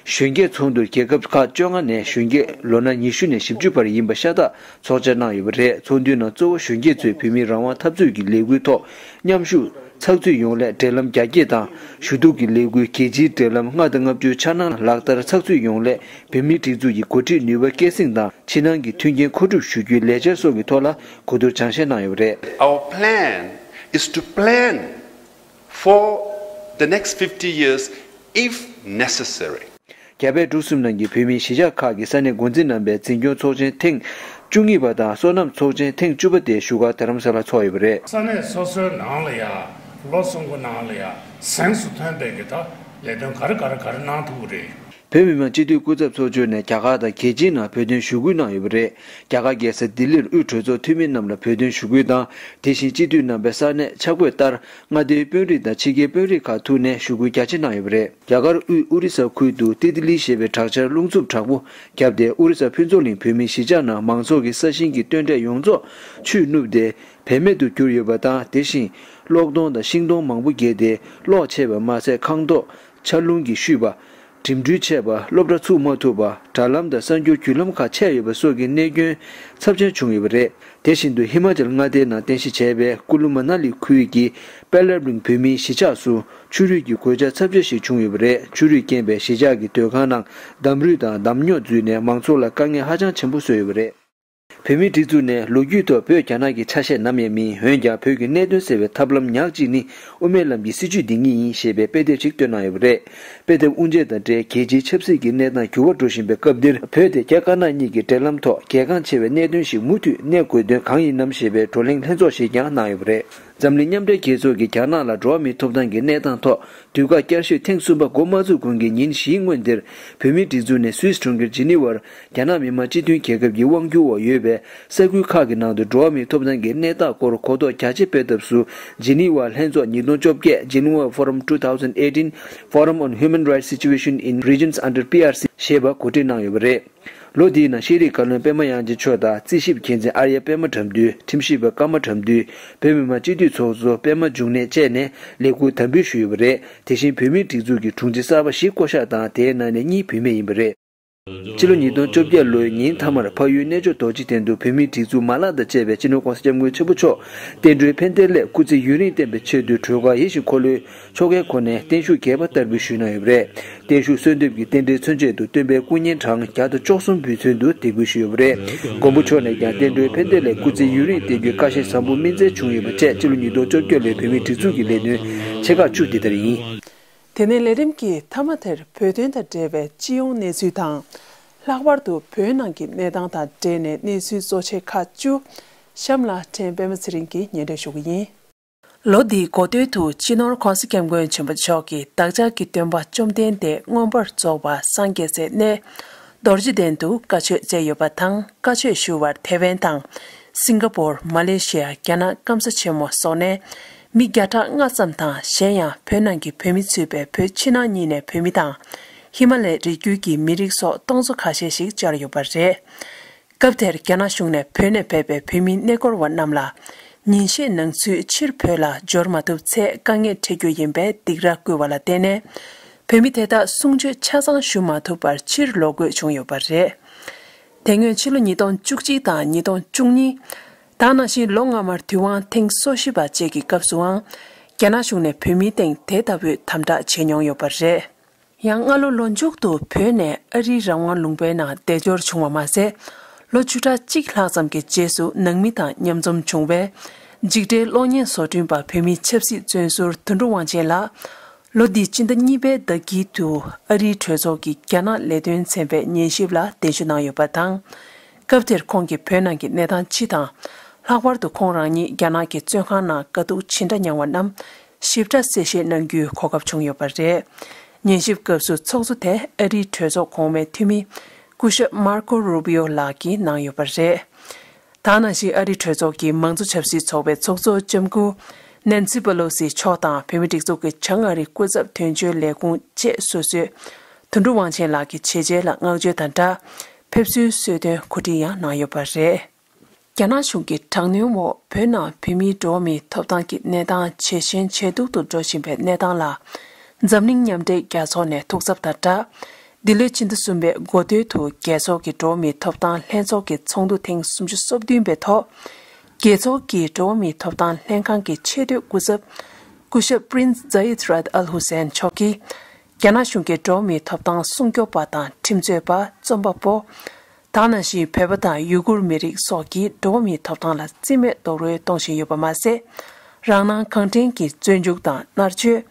གཞོན་སྐྱེས་ཚོགས་འདུར་རྒྱལ་ཁབ་ཁག་བཅོ་ལྔ་ནས་གཞོན་སྐྱེས་ལོ་ན་ཉི་ཤུ་ནས་བཞི་བཅུ་བར་ཡིན་པ་ཤ་སྟག་ཚོགས་བཅར་གནང་ཡོད་པ་རེད། ཚོགས་འདུའི་ནང་གཙོ་བོ་གཞོན་སྐྱེས་ཚོས་བོད་མིའི་རང་དབང་འཐབ་རྩོད་ཀྱི་ལས་འགུལ་ཐོག་མཉམ་ཞུགས། ཚགས་ཚུད་ཡོང་སླད་འབྲེལ་ལམ་རྒྱ་སྐྱེད་དང་། ཞུ་གཏུག་གི་ལས་འགུལ། རྒྱལ་སྤྱིའི་འབྲེལ་ལམ་ལྔ་དང་ལྔ་བཅུའི་འཆར་སྣང་ལག་བསྟར་ཚགས་ཚུད་ཡོང་སླད་བོད་མིའི་སྒྲིག་འཛུགས་ཀྱི་འགོ་ཁྲིད་ནུས་པ་སྐྱེད་སྲིང་དང་། ཕྱི་ནང་གི་མཐུན་རྐྱེན་མཁོ་སྒྲུབ་ཞུ་རྒྱུའི་ལས་འཆར་སོགས་ཀྱི་ཐོག་ལ་གོ་བསྡུར་སྦྱང་བཤད་གནང་ཡོད་པ་རེད། Our plan is to plan for the next fifty years if necessary. རྒྱ་བལ་འབྲུག་གསུམ་ནང་གི་བོད་མིའི་གཞིས་ཆགས་ཁག་གི་ས་གནས་འགོ་འཛིན་རྣམ་པའི་འཛིན་སྐྱོང་ཚོགས་ཆེན་ཐེངས་བཅུ་གཉིས་པ་དང་སོ་ནམ་ཚོགས་ཆེན་ཐེངས་བཅུ་པ་དེ་བཞུགས་སྒར་རྡ་རམ་ས་ལར་འཚོགས་ཡོད་པ་རེད། ས་གནས་སོ་སོའི་ནང་ལ་ཡ་ལོ་གསུམ་གྱི་ནང་ལ་ཡ་གཟེངས་སུ་ཐོན་པའི་གི་ད་ལས་དོན་ག་རེ་ག་རེ་ག་རེ་གནང་ཐུབ་ཀྱི་རེད། བོད་མི་མང་སྤྱི་འཐུས་སྐུ་ཚབ་ཚོགས་ཆུང་ནས་རྒྱ་གར་དང་རྒྱལ་སྤྱིའི་ནང་བོད་དོན་ཞུ་སྐུལ་གནང་ཡོད་པ་རེད། རྒྱ་གར་རྒྱལ་ས་ལྡི་ལིར་དབུས་གྲོས་ཚོགས་འཐུས་མི་རྣམས་ལ་བོད་དོན་ཞུ་སྐུལ་དང་། དེ་བཞིན་སྤྱི་འཐུས་རྣམ་པས་ས་གནས་ཆ་བགོས་ལྟར་མངའ་སྡེའི་དཔོན་རིགས་དང་ཕྱི་རྒྱལ་དཔོན་རིགས་ཁག་ཐུག་ནས་ཞུ་སྐུལ་རྒྱ་ཆེ་གནང་ཡོད་པ་རེད། རྒྱ་གར་དབུས་ཨོ་རི་ས་ཁུལ་དུ་ཏི་ཏི་ལི་ཞེས་པའི་དྲག་ཆར་རླུང་འཚུབ་དྲག་པོ་བརྒྱབ་སྟེ། ཨོ་རི་ས་ཕུན་ཚོགས་གླིང་བོད་མིའི་གཞིས་ཆགས་ནང་མང་ཚོགས་ཀྱི་ས་ཞིང་གི་སྟོན་འབྲས་ཡོངས་རྫོགས་ཆུས་བསྣུབས་ཏེ་བེད་མེད་དུ་གྱུར་ཡོད་པ་དང་། དེ་བཞིན་གློག་སྡོང་དང་ཤིང་སྡོང་མང་པོ་འགྱེལ་ཏེ་གློག་ཆད་པ་མ་ཟད། ཁང་ཐོག་ཆར་རླུང་གིས་བཤུས་པ། འགྲིམ་འགྲུལ་ཆད་པ། སློབ་གྲྭ་ཚུགས་མ་ཐུབ་པ། དྲ་ལམ་དང་གསར་འགྱུར་བརྒྱུད་ལམ་ཁག་ཆད་ཡོད་པ་སོགས་ཀྱི་གནད་སྐྱོན་ཚབས་ཆེན་བྱུང་ཡོད་པ་རེད། དེ་བཞིན་དུ་ཧི་མ་ཅལ་མངའ་སྡེའི་ནང་རྟེན་གཞི་བྱས་པའི་ཀུ་ལུ་མ་ན་ལི་ཁུལ་གྱི་པེ་ལེབ་ལིང་བོད་མིའི་གཞིས་ཆགས་སུ་ཆུ་རུད་ཀྱི་གོད་ཆག་ཚབས་ཆེ་ཞིག་བྱུང་ཡོད་པ་རེད། ཆུ་རུད་རྐྱེན་པས་གཞིས་ཆགས་ཀྱི་སྡོད་ཁང་ནང་འདམ་རུད་དང་འདམ་རྙོག་འཛུལ་ནས་མང་ཚོགས་ལ་དཀའ་ངལ་ཧ་ཅང་ཆེན་པོ་བཟོས་ཡོད་པ་རེད། བོད་མིའི་སྒྲིག་འཛུགས་ནས་ལོ་རྒྱུས་ཐོག་བོད་རྒྱ་ནག་གི་ཆ་ཤས་ནམ་ཡང་མིན། འོན་ཀྱང་བོད་ཀྱི་གནད་དོན་སེལ་བའི་ཐབས་ལམ་ཉག་གཅིག་ནི་དབུ་མའི་ལམ་གྱི་སྲིད་བྱུས་འདི་ཉིད་ཡིན་ཞེས་པའི་དཔེ་དེབ་ཅིག་བཏོན་གནང་ཡོད་པ་རེད། དཔེ་དེབ་དབུ་འབྱེད་དང་འབྲེལ་རྒྱལ་སྤྱིའི་ཆབ་སྲིད་ཀྱི་གནས་སྟངས་འགྱུར་བ་འགྲོ་བཞིན་པའི་སྐབས་འདིར་བོད་དེ་རྒྱ་དཀར་ནག་གཉིས་ཀྱི་འབྲེལ་ལམ་ཐོག་གལ་འགངས་ཆེ་བའི་གནད་དོན་ཞིག་མུ་མཐུད་གནས་དགོས་དོན་གང་ཡིན་ནམ་ཞེས་པའི་བགྲོ་གླེང་ལྷན་ཚོགས་ཤིག་ཀྱང་གནང་ཡོད་པ་རེད། འཛམ་གླིང་མཉམ་འབྲེལ་རྒྱལ་ཚོགས་ཀྱིས་རྒྱ་ནག་ལ་འགྲོ་བ་མིའི་ཐོབ་ཐང་གི་གནས་སྟངས་ཐོག་དུས་བཀག་བསྐྱར་ཞིབ་ཐེངས་གསུམ་པ་འགོ་མ་བཙུགས་གོང་གི་ཉིན་བཞིའི་སྔོན་འདིར་བོད་མིའི་སྒྲིག་འཛུགས་ནས་སུད་སི་གྲོང་ཁྱེར་ཇི་ནི་ཝར་རྒྱ་ནག་མི་དམངས་སྤྱི་མཐུན་རྒྱལ་ཁབ་ཀྱི་དབང་སྒྱུར་འོག་ཡོད་པའི་ས་ཁུལ་ཁག་གི་ནང་དུ་འགྲོ་བ་མིའི་ཐོབ་ཐང་གི་གནས་སྟངས་སྐོར་གོ་རྟོགས་རྒྱ་ཆེ་སྤེལ་ཐབས་སུ་ཇི་ནི་ཝར་ལྷན་ཚོགས་ཉིས་སྟོང་བཅོ་བརྒྱད། Geneva Forum two thousand eighteen, Forum on Human Rights Situation in Regions Under P R C ཞེས་པ་གོ་སྒྲིག་གནང་ཡོད་པ་རེད། ལོ་འདིའི་ནང་ཤེས་རིག་བཀའ་བློན་པད་མ་དབྱངས་ཅན་མཆོག་དང་རྩིས་ཞིབ་མཁས་འཛིན་ཨར་ཡ་པད་མ་དགྲ་འདུལ། ཁྲིམས་ཞིབ་པ་ཀརྨ་དགྲ་འདུལ། བོད་མི་མང་སྤྱི་འཐུས་ཚོགས་གཙོ་པད་མ་འབྱུང་གནས་བཅས་ནས་ལས་འཁུར་དམ་འབུལ་ཞུས་ཡོད་པ་རེད། དེ་བཞིན་བོད་མིའི་སྒྲིག་འཛུགས་ཀྱི་དྲུང་ཆེ་གསར་པ་བཞི་བསྐོ་གཞག་དང་། དེའི་ནང་ནས་གཉིས་བུད་མེད་ཡིན་པ་རེད། ཕྱི་ལོ་ཉིས་སྟོང་བཅོ་བརྒྱད་ལོའི་ཉིན་མཐའ་མར་འཕགས་ཡུལ་གནས་མཆོག་རྡོ་རྗེ་གདན་དུ་བོད་མིའི་སྒྲིག་འཛུགས་མ་ལག་དང་བཅས་པའི་སྤྱི་ནོར་༸གོང་ས་༸སྐྱབས་མགོན་ཆེན་པོ་མཆོག་རྟེན་འབྲེལ་ཕན་བདེ་ལེགས་སྐུ་ཚེ་ཡུན་རིང་བརྟན་པའི་ཆེད་དུ་སྒྲོལ་དཀར་ཡིད་བཞིན་འཁོར་ལོའི་ཆོ་གའི་སྒོ་ནས་བརྟན་བཞུགས་རྒྱས་པ་བསྟར་འབུལ་ཞུས་གནང་ཡོད་པ་རེད། བརྟན་བཞུགས་གསོལ་འདེབས་ཀྱི་རྟེན་འབྲེལ་མཚོན་ཆེད་དུ་སྟོན་པའི་སྐུ་བརྙན་གྲངས་བརྒྱ་དང་བཅུ་གསུམ་འབུལ་ཚུལ་དུ་དད་གུས་ཞུས་ཡོད་པ་རེད། མགོན་པོ་མཆོག་ནས་ཀྱང་རྟེན་འབྲེལ་ཕན་བདེ་ལེགས་སྐུ་ཚེ་ཡུན་རིང་བརྟན་རྒྱུའི་བཀའ་བཞིན་བཟང་པོ་སྨིན་སྩལ་བྱུང་ཡོད་པ་བཅས་སྤྱི་ལོ་ཉིས་སྟོང་བཅོ་བརྒྱད་ལོའི་བོད་མིའི་སྒྲིག་འཛུགས་ཀྱི་ལས་དོན་ཆེ་ཁག་བཅུ་འདི་ལྟར་ཡིན། དེ་ནས་ལས་རིམ་གྱི་མཐའ་མ་དེར་བོད་དོན་དང་འབྲེལ་བའི་སྤྱི་ཡོངས་གནས་ཚུལ་དང་། ལྷག་པར་དུ་བོད་ནང་གི་གནས་སྟངས་དང་འབྲེལ་ནས་གནས་ཚུལ་གཙོ་ཆེ་ཁག་བཅུ། གཤམ་ལ་ཕྲན་པད་མ་ཚེ་རིང་གིས་སྙན་སྒྲོན་ཞུ་གི་ཡིན། ལོ་འདིའི་འགོ་སྟོད་དུ་སྤྱི་ནོར་༸གོང་ས་༸སྐྱབས་མགོན་ཆེན་པོ་མཆོག་གིས་བདག་ཅག་གི་སྟོན་པ་བཅོམ་ལྡན་འདས་མངོན་པར་རྫོགས་པ་སངས་རྒྱས་སའི་གནས་རྡོ་རྗེ་གདན་དུ་བཀའ་ཆོས་སྩལ་ཡོད་པ་དང་། བཀའ་ཆོས་ཞུ་བར་ཐེ་ཝན་དང་། སིང་ག་པོར། མ་ལེ་ཤི་ཡ། རྒྱ་ནག་སྐམ་ས་ཆེན་མོ་སོགས་ནས་མི་བརྒྱ་ཕྲག་ལྔ་ཙམ་དང་། གཞན་ཡང་བོད་ནང་གི་བོད་མི་ཚུད་པའི་བོད་ཕྱི་ནང་གཉིས་ནས་བོད་མི་དང་། ཧི་མ་ལའི་རི་རྒྱུད་ཀྱི་མི་རིགས་སོགས་སྟོང་ཚོ་ཁ་ཤས་ཤིག་བཅར་ཡོད་པ་རེད། སྐབས་དེར་རྒྱ་ནག་གཞུང་ནས་བོད་ནས་ཕེབས་པའི་བོད་མི་གནས་སྐོར་བ་རྣམས་ལ་ཉིན་ཤས་ནང་ཚུད་ཕྱིར་བོད་ལ་འབྱོར་མ་ཐུབ་ཚེ་དཀའ་ངལ་འཕྲད་རྒྱུ་ཡིན་པའི་སྡིགས་ར་བསྐུལ་བ་ལ་བརྟེན་ནས། བོད་མི་དེ་དག་གསུང་ཆོས་ཆ་ཚང་ཞུ་མ་ཐུབ་པར་ཕྱིར་ལོག་དགོས་བྱུང་ཡོད་པ་རེད། དེ་སྔོན་ཕྱི་ལོ་ཉིས་སྟོང་བཅུ་གཅིག་དང་ཉིས་སྟོང་བཅུ་གཉིས། ད་ག་ནང་བཞིན་ལོ་སྔ་མར་དུས་དབང་ཐེངས་སོ་བཞི་པ་བཅས་ཀྱི་སྐབས་སུའང་། རྒྱ་ནག་གཞུང་ནས་བོད་མིའི་སྟེང་དེ་ལྟ་བུའི་དམ་དྲག་བྱས་མྱོང་ཡོད་པ་རེད། ཡང་སྔ་ལོ་ལོ་མཇུག་ཏུ་བོད་ནས་ཨ་རིའི་རང་དབང་ལུང་པའི་ནང་བདེ་འབྱོར་བྱུང་བ་མ་ཟད། ལོ་བཅུ་ཕྲག་གཅིག་ལྷག་ཙམ་གྱི་རྗེས་སུ་ནང་མི་དང་མཉམ་འཛོམས་བྱུང་བའི་འཇིགས་བྲལ་གློག་བརྙན་བཟོ་སྐྲུན་པ་བོད་མིའི་ཆབ་སྲིད་བཙོན་ཟུར་དོན་གྲུབ་དབང་ཆེན་ལགས། ལོ་འདིའི་སྤྱི་ཟླ་གཉིས་པའི་ཟླ་དཀྱིལ་དུ་ཨ་རིའི་གྲོས་ཚོགས་ཀྱི་རྒྱ་ནག་ལས་དོན་ཚན་པའི་ཉན་ཞིབ་ལ་གདན་ཞུ་གནང་ཡོད་པ་དང་། སྐབས་དེར་ཁོང་གིས་བོད་ནང་གི་གནས་སྟངས་སྤྱི་དང་། ལྷག་པར་དུ་ཁོང་རང་ཉིད་རྒྱ་ནག་གི་བཙོན་ཁང་ནང་དཀའ་སྡུག་ཇི་འདྲ་མྱངས་བ་རྣམས་ཞིབ་ཕྲ་གསལ་བཤད་གནང་རྒྱུའི་གོ་སྐབས་བྱུང་ཡོད་པ་རེད། ཉན་ཞིབ་སྐབས་སུ་ཚོགས་གཙོ་དེ་ཨ་རིའི་གྲོས་ཚོགས་གོང་མའི་འཐུས་མི་སྐུ་ཞབས་མར་ཀོ་རུ་བྷི་ཡོ་ལགས་ཀྱིས་གནང་ཡོད་པ་རེད། ད་ག་ནང་བཞིན་ཨ་རིའི་གྲོས་ཚོགས་ཀྱི་མང་གཙོ་ཆབ་སྲིད་ཚོགས་པའི་ཚོགས་གཙོ་ལྕམ་སྐུ་ནན་སི་པེ་ལོ་སི་མཆོག་དང་། བོད་མིའི་སྒྲིག་འཛུགས་ཀྱི་བྱང་ཨ་རིའི་སྐུ་ཚབ་དོན་གཅོད་ལས་ཁུངས་བཅས་སོ་སོས་དོན་གྲུབ་དབང་ཆེན་ལགས་ཀྱི་བྱས་རྗེས་ལ་བསྔགས་བརྗོད་དང་སྦྲགས། ཕེབས་བསུའི་གསོལ་སྟོན་གོ་སྒྲིག་ཡང་གནང་ཡོད་པ་རེད། རྒྱ་ནག་གཞུང་གི་དྲག་གནོན་འོག་བོད་ནང་བོད་མིའི་འགྲོ་བ་མིའི་ཐོབ་ཐང་གི་གནས་སྟངས་ཇེ་ཞན་ཇེ་སྡུག་ཏུ་འགྲོ་བཞིན་པའི་གནས་སྟངས་ལ། འཛམ་གླིང་མཉམ་འབྲེལ་རྒྱལ་ཚོགས་ནས་ཐུགས་འཚབ་དང་སྦྲགས། འདི་ལོའི་ཕྱི་ཟླ་གསུམ་པའི་འགོ་སྟོད་དུ་རྒྱལ་ཚོགས་ཀྱི་འགྲོ་བ་མིའི་ཐོབ་ཐང་ལྷན་ཚོགས་ཀྱི་ཚོགས་འདུ་ཐེངས་སུམ་ཅུ་སོ་བདུན་པའི་ཐོག་རྒྱལ་ཚོགས་ཀྱི་འགྲོ་བ་མིའི་ཐོབ་ཐང་ལྷན་ཁང་གི་ཆེས་མཐོའི་སྐུ་ཚབ་སྐུ་ཞབས་Prince Zeid Ra'ad Al Hussein མཆོག་གིས། རྒྱ་ནག་གཞུང་གིས་འགྲོ་བ་མིའི་ཐོབ་ཐང་སྲུང་སྐྱོབ་པ་དང་ཁྲིམས་རྩོད་པ། རྩོམ་པ་པོ། ད་ག་ནང་བཞིན་བོད་པ་དང་ཡུ་གུར་མི་རིགས་སོགས་ཀྱི་འགྲོ་བ་མིའི་ཐོབ་ཐང་ལ་རྩིས་མེད་རྡོག་རོལ་གཏོང་བཞིན་ཡོད་པ་མ་ཟད། རང་སྣང་གང་དྲན་གྱིས་བཙོན་འཇུག་དང་མནར་གཅོད།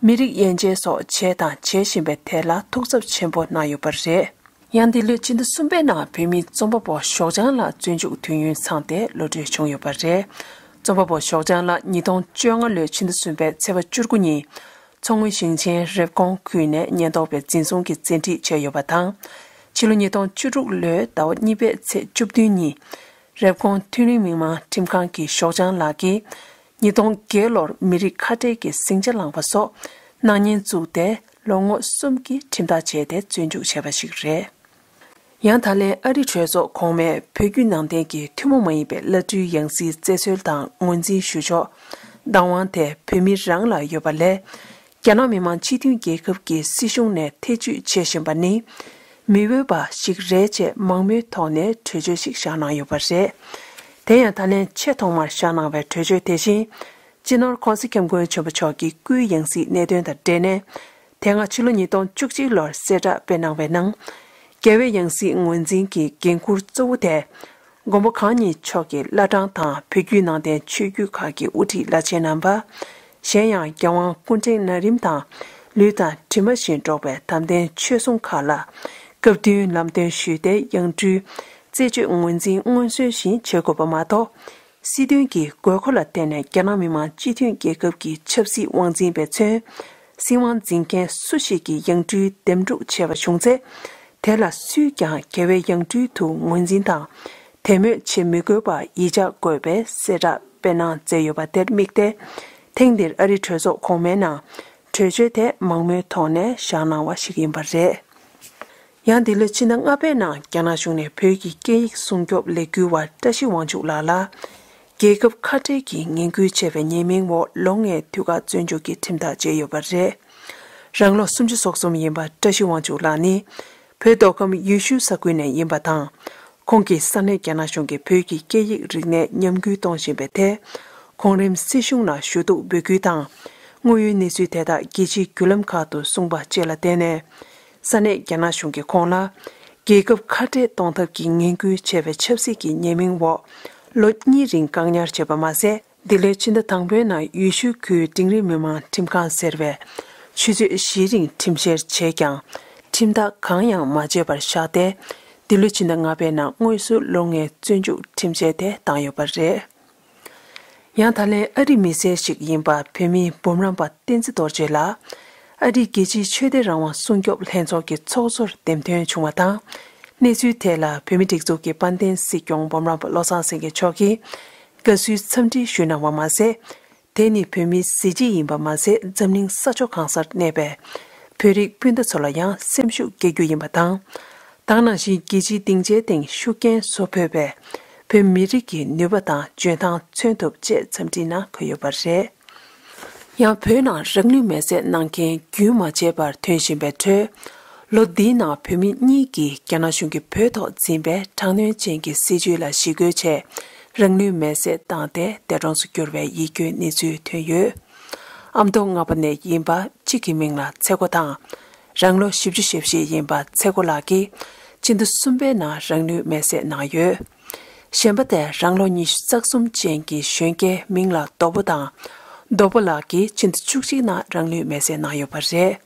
མི་རིགས་དབྱེ་འབྱེད་སོགས་བྱས་དང་བྱེད་བཞིན་པའི་ཐད་ལ་ཐུགས་འཚབ་ཆེན་པོ་གནང་ཡོད་པ་རེད། ཡང་འདི་ལོའི་ཕྱི་ཟླ་གསུམ་པའི་ནང་བོད་མིའི་རྩོམ་པ་པོ་ཞོགས་ལྗང་ལགས་བཙོན་འཇུག་དུས་ཡུན་ཚང་སྟེ་ལོ་དྲུག་བྱུང་ཡོད་པ་རེད། རྩོམ་པ་པོ་ཞོགས་ལྗང་ལགས་ཉིས་སྟོང་བཅོ་ལྔ་ལོའི་ཕྱི་ཟླ་གསུམ་པའི་ཚེས་པ་བཅུ་དགུ་ཉིན། མཚོ་སྔོན་ཞིང་ཆེན་རེབ་གོང་ཁུལ་ནས་ཉེན་རྟོག་པས་འཛིན་བཟུང་གིས་བཙན་ཁྲིད་བྱས་ཡོད་པ་དང་། ཕྱི་ལོ་ཉིས་སྟོང་བཅུ་དྲུག་ལོའི་ཟླ་བ་གཉིས་པའི་ཚེས་བཅུ་བདུན་ཉིན། རེབ་གོང་མཐོ་རིམ་མི་དམངས་ཁྲིམས་ཁང་གིས་ཞོགས་ལྗང་ལགས་ཀྱིས། ཉིས་སྟོང་བརྒྱད་ལོར་མི་རིགས་ཁ་བྲལ་གྱི་ཟིང་ཆ་བསླངས་པ་སོགས་སྣང་བརྙན་བཙུགས་ཏེ། ལོ་ངོ་གསུམ་གྱི་ཁྲིམས་ཐག་བཅད་དེ་བཙོན་འཇུག་བྱས་པ་ཞིག་རེད། ཡང་ད་ལན་ཨ་རི་གྲོས་ཚོགས་གོང་མའི་བོད་བརྒྱུད་ནང་བསྟན་གྱི་ཐུན་མོང་མ་ཡིན་པའི་བླ་སྤྲུལ་ཡང་སྲིད་བཙན་འཛུལ་དང་ངོས་འཛིན་ཞུ་ཕྱོགས་བདག་དབང་དེ་བོད་མི་རང་ལ་ཡོད་པ་ལས། རྒྱ་ནག་མི་དམངས་སྤྱི་མཐུན་རྒྱལ་ཁབ་ཀྱི་སྲིད་གཞུང་ནས་ཐེ་ཇུས་བྱེད་བཞིན་པ་ནི། མི་འོས་པ་ཞིག་རེད་ཅེས་མང་མོས་ཐོག་ནས་གྲོས་ཆོད་ཞིག་བཞག་གནང་ཡོད་པ་རེད། དེ་ཡང་ད་ལན་ཆེས་ཐོག་མར་བཞག་གནང་བའི་གྲོས་ཆོད་དེ་བཞིན། སྤྱི་ནོར་༸གོང་ས་༸སྐྱབས་མགོན་ཆེན་པོ་མཆོག་གི་སྐུའི་ཡང་སྲིད་གནད་དོན་དང་འབྲེལ་ནས། དེ་སྔ་ཕྱི་ལོ་ཉིས་སྟོང་བཅུ་གཅིག་ལོར་གསལ་བསྒྲགས་སྤེལ་གནང་བའི་ནང་། རྒྱལ་བའི་ཡང་སྲིད་ངོས་འཛིན་གྱི་འགན་འཁུར་གཙོ་བོ་དེ། མགོན་པོ་གང་ཉིད་མཆོག་གི་བླ་བྲང་དང་བོད་བརྒྱུད་ནང་བསྟན་ཆོས་བརྒྱུད་ཁག་གི་དབུ་ཁྲིད་བླ་ཆེན་རྣམ་པ། གཞན་ཡང་རྒྱལ་དབང་སྐུ་ཕྲེང་ན་རིམ་དང་ལུས་དང་གྲིབ་མ་བཞིན་འགྲོགས་པའི་དམ་ལྡན་ཆོས་སྲུང་ཁག་ལ་སྐབས་བསྟུན་ལམ་སྟོན་ཞུས་ཏེ། ཡང་སྤྲུལ་རྩད་གཅོད་ངོས་འཛིན་སྔོན་སྲོལ་བཞིན་བྱེད་དགོས་པ་མ་གཏོགས། སྲིད་དོན་གྱི་དགོས་མཁོ་ལ་བརྟེན་ནས་རྒྱ་ནག་མི་དམངས་སྤྱི་མཐུན་རྒྱལ་ཁབ་ཀྱི་ཆབ་སྲིད་དབང་འཛིན་པས་མཚོན། སྲིད་དབང་འཛིན་མཁན་སུ་ཞིག་གིས་ཡང་སྤྲུལ་འདེམས་སྒྲུག་བྱས་པ་བྱུང་ཚེ། དེ་ལ་སུས་ཀྱང་རྒྱལ་བའི་ཡང་སྤྲུལ་དུ་ངོས་འཛིན་དང་། དད་མོས་བྱེད་མི་དགོས་པར་ཡིད་འཇགས་དགོས་པའི་གསལ་བསྒྲགས་སྤེལ་གནང་མཛད་ཡོད་པ་དེར་དམིགས་ཏེ། ཐེངས་འདིར་ཨ་རིའི་གྲོས་ཚོགས་གོང་མའི་ནང་གྲོས་ཆོད་དེ་མང་མོས་ཐོག་ནས་བཞག་གནང་བ་ཞིག་ཡིན་པ་རེད། ཡང་འདི་ལོའི་ཕྱི་ཟླ་ལྔ་པའི་ནང་རྒྱ་ནག་གཞུང་ནས་བོད་ཀྱི་སྐད་ཡིག་སྲུང་སྐྱོབ་ལས་འགུལ་བ་བཀྲ་ཤིས་དབང་ཕྱུག་ལགས་ལ། རྒྱལ་ཁབ་ཁ་བྲལ་གྱི་ངན་སྐུལ་བྱས་པའི་ཉེས་མིང་འོག་ལོ་ལྔའི་དུས་བཀག་བཙོན་འཇུག་གི་ཁྲིམས་ཐག་བཅད་ཡོད་པ་རེད། རང་ལོ་སུམ་ཅུ་སོ་གསུམ་ཡིན་པ་བཀྲ་ཤིས་དབང་ཕྱུག་ལགས་ནི། བོད་མདོ་ཁམས་ཡུལ་ཤུལ་ས་ཁུལ་ནས་ཡིན་པ་དང་། ཁོང་གིས་ས་གནས་རྒྱ་ནག་གཞུང་གིས་བོད་ཀྱི་སྐད་ཡིག་རིག་གནས་ཉམས་རྒུད་གཏོང་བཞིན་པའི་ཐད། གོང་རིམ་སྲིད་གཞུང་ལ་ཞུ་གཏུག་འབོད་སྐུལ་དང་། དངོས་ཡོད་གནས་ཚུལ་དེ་དག་རྒྱལ་སྤྱིའི་བརྒྱུད་ལམ་ཁག་ཏུ་གསུངས་པ་བཅས་ལ་བརྟེན་ནས། ས་གནས་རྒྱ་ནག་གཞུང་གིས་ཁོང་ལ། རྒྱལ་ཁབ་ཁ་བྲལ་གཏོང་ཐབས་ཀྱི་ངན་སྐུལ་བྱས་པའི་ཆབ་སྲིད་ཀྱི་ཉེས་མིང་འོག་ལོ་གཉིས་རིང་བཀག་ཉར་བྱས་པ་མ་ཟད། འདི་ལོའི་ཕྱི་ཟླ་དང་པོའི་ནང་ཡུལ་ཤུལ་ཁུལ་འབྲིང་རིམ་མི་དམངས་ཁྲིམས་ཁང་ཟེར་བས། ཆུ་ཚོད་བཞི་རིང་ཁྲིམས་བཤེར་བྱས་ཀྱང་། ཁྲིམས་ཐག་གང་ཡང་མ་བཅད་པར་བཞག་སྟེ། འདི་ལོའི་ཕྱི་ཟླ་ལྔ་པའི་ནང་དངོས་སུ་ལོ་ལྔའི་བཙོན་འཇུག་ཁྲིམས་ཆད་དེ་བཏང་ཡོད་པ་རེད། ཡང་ད་ལན་ཨ་རི་མི་སེར་ཞིག་ཡིན་པ་བོད་མི་འབུམ་རམས་པ་བསྟན་འཛིན་རྡོ་རྗེ་ལགས། ཨ་རིའི་རྒྱལ་སྤྱིའི་ཆོས་དད་རང་དབང་སྲུང་སྐྱོབ་ལྷན་ཚོགས་ཀྱི་ཚོགས་གཙོར་འདེམས་ཐོན་བྱུང་བ་དང་། གནས་ཚུལ་དེ་ལ་བོད་མིའི་སྒྲིག་འཛུགས་ཀྱི་དཔལ་ལྡན་སྲིད་སྐྱོང་འབུམ་རམས་པ་བློ་བཟང་སེང་གེ་མཆོག་གིས་དགའ་བསུའི་འཚམས་འདྲི་ཞུས་གནང་བ་མ་ཟད། དེ་ནི་བོད་མིའི་གཟི་བརྗིད་ཡིན་པ་མ་ཟད། འཛམ་གླིང་ས་ཕྱོགས་གང་སར་གནས་པའི་བོད་རིགས་སྤུན་ཟླ་ཚོ་ལ་ཡང་སེམས་ཤུགས་སྐྱེ་རྒྱུ་ཡིན་པ་དང་། ད་ག་ནང་བཞིན་རྒྱལ་སྤྱིའི་སྡིངས་ཆའི་སྟེང་ཤུགས་རྐྱེན་བཟོ་ཕོད་པའི་བོད་མི་རིགས་ཀྱི་ནུས་པ་དང་འཇོན་ཐང་མཚོན་ཐུབ་ཅེས་འཚམས་འདྲིའི་ནང་འཁོད་ཡོད་པ་རེད། ཡང་བོད་ནང་རང་ལུས་མེར་སྲེག་གནང་མཁན་རྒྱུན་མ་ཆད་པར་ཐོན་བཞིན་པའི་ཁྲོད། ལོ་འདིའི་ནང་བོད་མི་གཉིས་ཀྱིས་རྒྱ་ནག་གཞུང་གིས་བོད་ཐོག་འཛིན་པའི་དྲག་གནོན་ཅན་གྱི་སྲིད་བྱུས་ལ་ཞི་རྒོལ་ཆེད་རང་ལུས་མེར་སྲེག་བཏང་སྟེ་འདས་གྲོངས་སུ་གྱུར་བའི་ཡིད་སྐྱོའི་གནས་ཚུལ་ཐོན་ཡོད། ཨ་མདོ་རྔ་པ་ནས་ཡིན་པ་གཅིག་གི་མིང་ལ་ཚེ་མགོ་དང་། རང་ལོ་བཞི་བཅུ་ཞེ་བཞི་ཡིན་པ་ཚེ་མགོ་ལགས་ཀྱིས་ཕྱི་ཟླ་གསུམ་པའི་ནང་རང་ལུས་མེར་སྲེག་གནང་ཡོད། གཞན་པ་དེ་རང་ལོ་ཉི་ཤུ་རྩ་གསུམ་ཅན་གྱི་གཞོན་སྐྱེས་མིང་ལ་རྡོ་པོ་དང་། རྡོ་པོ་ལགས་ཀྱིས་ཕྱི་ཟླ་བཅུ་གཅིག་ནང་རང་ལུས་མེར་སྲེག་གནང་ཡོད་པ་རེད།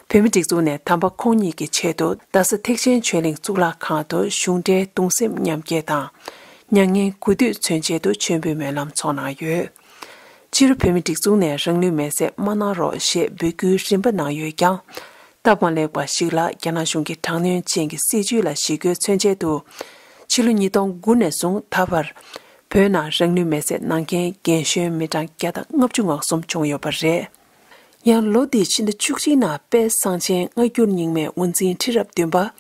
བོད་མི་སྒྲིག་འཛུགས་ནས་དམ་པ་ཁོང་ཉིད་ཀྱི་ཆེད་དུ་རྡ་ས་ཐེག་ཆེན་ཆོས་གླིང་གཙུག་ལག་ཁང་དུ་གཞུང་འབྲེལ་གདུང་སེམས་མཉམ་སྐྱེད་དང་། མྱ་ངན་གུས་འདུད་མཚོན་ཆེད་དུ་མཆོད་འབུལ་སྨོན་ལམ་ཚོགས་གནང་ཡོད། སྤྱིར་བོད་མི་སྒྲིག་འཛུགས་ནས་རང་ལུས་མེར་སྲེག་མ་གནང་རོགས་ཞེས་འབོད་སྐུལ་རིམ་པ་གནང་ཡོད་ཀྱང་། སྟབས་མ་ལེགས་པ་ཞིག་ལ་རྒྱ་ནག་གཞུང་གི་དྲག་གནོན་ཅན་གྱི་སྲིད་བྱུས་ལ་ཞི་རྒོལ་མཚོན་ཆེད་དུ། ཕྱི་ལོ་ཉིས་སྟོང་དགུ་ནས་བཟུང་ད་བར། བོད་ནང་རང་ལུས་མེར་སྲེག་གནང་མཁན་རྒན་གཞོན་མི་གྲངས་བརྒྱ་དང་ལྔ་བཅུ་ང་གསུམ་བྱུང་ཡོད་པ་རེད། ཡང་ལོ་འདིའི་ཕྱི་ཟླ་བཅུ་གཅིག་ནང་དཔལ་གསང་ཆེན་སྔ་འགྱུར་རྙིང་མའི་དབུ་འཛིན་ཁྲི་རབས་བདུན་པ།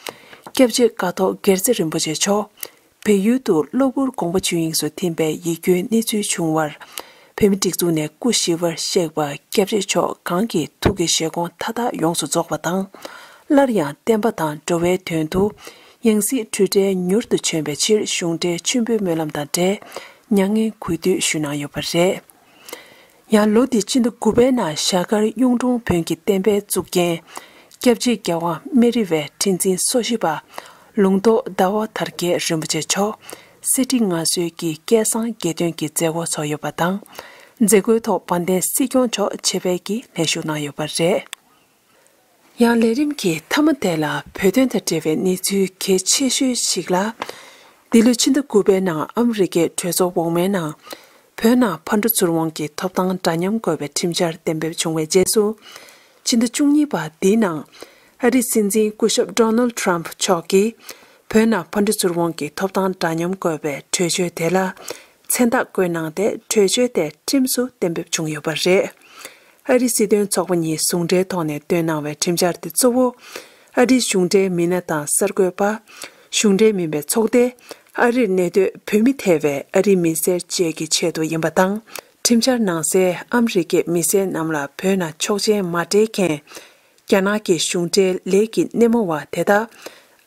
སྐྱབས་རྗེ་ཀཿཐོག་སྒེར་རྩེ་རིན་པོ་ཆེ་མཆོག་བལ་ཡུལ་དུ་གློ་བུར་དགོངས་པ་ཆོས་དབྱིངས་སུ་ཐིམ་པའི་ཡིད་སྐྱོའི་གནས་ཚུལ་བྱུང་བར། བོད་མི་སྒྲིག་འཛུགས་ནས་སྐུ་ཞི་བར་གཤེགས་པ་སྐྱབས་རྗེ་མཆོག་གང་གི་ཐུགས་ཀྱི་བཞེད་དགོངས་མཐའ་དག་ཡོངས་སུ་རྫོགས་པ་དང་། སླར་ཡང་བསྟན་པ་དང་འགྲོ་བའི་དོན་དུ་ཡང་སྲིད་འཁྲུལ་བྲལ་མྱུར་དུ་བྱོན་པའི་ཕྱིར་གཞུང་འབྲེལ་མཆོད་འབུལ་སྨོན་ལམ་དང་འབྲེལ་མྱ་ངན་གུས་འདུད་ཞུས་གནང་ཡོད་པ་རེད། ཡང་ལོ་འདིའི་ཕྱི་ཟླ་དགུ་པའི་ནང་ཞྭ་དཀར་གཡུང་དྲུང་བོན་གྱི་བསྟན་པའི་གཙུག་རྒྱན། སྐྱབས་རྗེ་རྒྱལ་དབང་སྨན་རི་བའི་ཁྲི་འཛིན་སོ་བཞི་པ། ལུང་རྟོགས་ཟླ་བ་དར་རྒྱས་རིན་པོ་ཆེ་མཆོག་གསེར་ཁྲི་མངའ་གསོལ་གྱི་སྐལ་བཟང་དགྱེས་སྟོན་གྱི་མཛད་སྒོ་ཚོགས་ཡོད་པ་དང་། མཛད་སྒོའི་ཐོག་དཔལ་ལྡན་སྲིད་སྐྱོང་མཆོག་ཆེད་ཕེབས་ཀྱིས་ལྷན་ཞུགས་གནང་ཡོད་པ་རེད། ཡང་ལས་རིམ་གྱི་མཐའ་མ་དེ་ལ་བོད་དོན་དང་འབྲེལ་བའི་གནས་ཚུལ་གལ་ཆེ་ཤོས་ཤིག་ལ། འདི་ལོའི་ཕྱི་ཟླ་དགུ་པའི་ནང་ཨ་མི་རི་ཀའི་གྲོས་ཚོགས་འོག་མའི་ནང་། བོད་ནང་ཕར་འགྲོ་ཚུར་འོང་གི་ཐོབ་ཐང་འདྲ་མཉམ་དགོས་པའི་ཁྲིམས་འཆར་གཏན་འབེབས་བྱུང་བའི་རྗེས་སུ། ཕྱི་ཟླ་བཅུ་གཉིས་པ་འདིའི་ནང་། ཨ་རིའི་སྲིད་འཛིན་སྐུ་ཞབས་ཌོ་ནལ་ཊམ་མཆོག་གིས། བོད་ནང་ཕར་འགྲོ་ཚུར་འོང་གི་ཐོབ་ཐང་འདྲ་མཉམ་དགོས་པའི་གྲོས་ཆོད་དེ་ལ། མཚན་རྟགས་བཀོད་གནང་སྟེ། གྲོས་ཆོད་དེ་ཁྲིམས་སུ་གཏན་འབེབས་བྱུང་ཡོད་པ་རེད། ཨ་རིའི་སྲིད་དོན་ཚོགས་པ་གཉིས་ཟུང་འབྲེལ་ཐོག་ནས་བཏོན་གནང་བའི་ཁྲིམས་འཆར་དེ་གཙོ་བོ། ཨ་རིའི་གཞུང་འབྲེལ་མི་སྣ་དང་གསར་འགོད་པ། གཞུང་འབྲེལ་མིན་པའི་ཚོགས་སྡེ། ཨ་རིར་གནས་སྡོད་བོད་མི་ཐེ་བའི་ཨ་རིའི་མི་སེར་བཅས་ཀྱི་ཆེད་དུ་ཡིན་པ་དང་། ཁྲིམས་འཆར་ནང་གསལ་ཨ་མི་རི་ཀའི་མི་སེར་རྣམས་ལ་བོད་ནང་ཆོག་མཆན་མ་སྤྲད་མཁན། རྒྱ་ནག་གི་གཞུང་འབྲེལ་ལས་ཀྱི་སྣེ་མོ་བ་དེ་དག་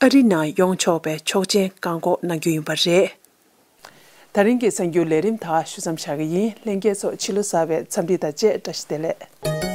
ཨ་རི་ནང་ཡོང་ཆོག་པའི་ཆོག་མཆན་བཀག་འགོག་གནང་རྒྱུ་ཡིན་པ་རེད། ད་རིང་གི་གསར་འགྱུར་ལས་རིམ་དག་ཞུ་མཚམས་བཞག་གི་ཡིན། ལྷན་རྒྱས་ཚོ་ཕྱི་ལོ་གསར་པའི་འཚམས་འདྲི་དང་བཅས་བཀྲ་ཤིས་བདེ་ལེགས།